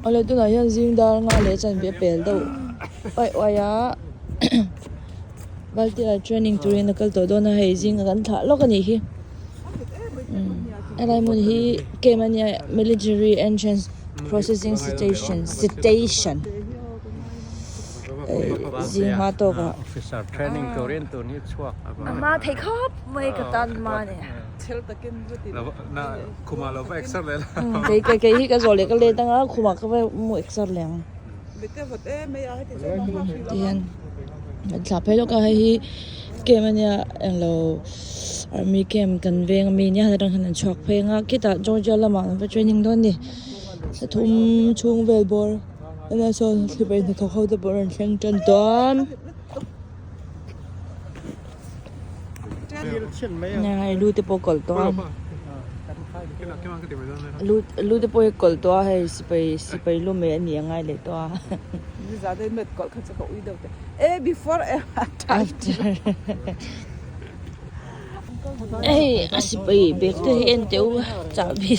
Awle tunah hian zing dar nga leh chanve a pel deuh uaih uaih a valtea training turin a kal tawh dawn a hei zinga kan thlah lawk a nih hi helai hmun hi camp a nia military entrance processing station station zing hma tawk ah a hma thei khawp mai ka tan hma a ni. Kei kei kei hi ka zawh leh ka let anga khumah ka va mu exer leh ang tihian kan thlah phei lawk a hei hi camp ania englo army camp kan veng ami nia atang hian an chhuak phei anga khitah Georgia lamah an va training dawn a ni thum chhung vel bawr ania sawn sipai hnathawk ho te pawh an rawn thleng tan tawh a. Hei lu te pawh kawlh tawh a lu lu te pawh hi kawlh tawh a hei sipai sipai lu meh a nih a ngai leh tawh a after hei a sipai bag te hi en teh u chahbi.